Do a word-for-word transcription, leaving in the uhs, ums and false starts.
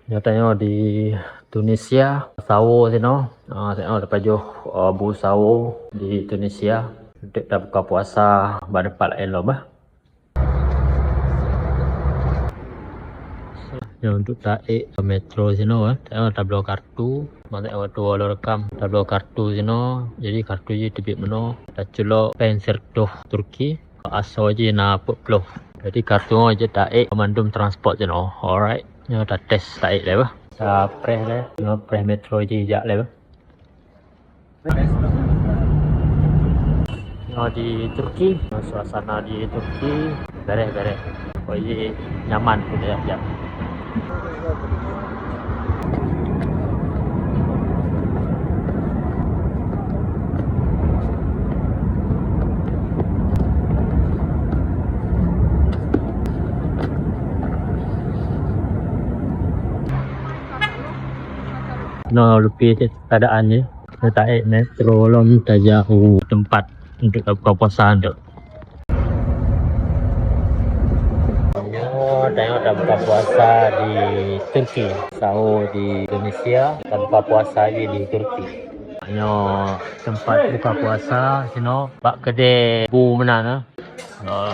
Nyoe tanyoe di Tunisia, sawo sinoe. Ah, sinoe tapajoh, ah, bu sawo di Tunisia. Untuk tabuka puasa bak teumpat laén lom bah. Nyoe untuk taék metro sinoe, eh. Tanyoe tabloe kartu, mantong watèe lôn rekam. Tabloe kartu sinoe, jadi kartu jih teubiet meunoe. Taculok péng sireutoh Turki, asoe jih na peuet ploh. Jadi kartu nyoe jeuet taék mandum transport sinoe. Alright, nyoe tates taék lé bah. Tapreh lé, nyoe preh metro jih jak lé bah. Nyoe di Turki, suasana di Turki bereh-bereh. Pokoknya nyaman pun ya, ya. Nah, leupie cit keadaan ni. Taék metro lom tajak u teumpat untuk buka puasa tu. Nyoe tanyoe tabuka puasa di Turki. Sawo di Indonesia, tabuka puasa lagi di Turki. Nyoe teumpat buka puasa sinoe bak keudè bu meunan, eh. Oh,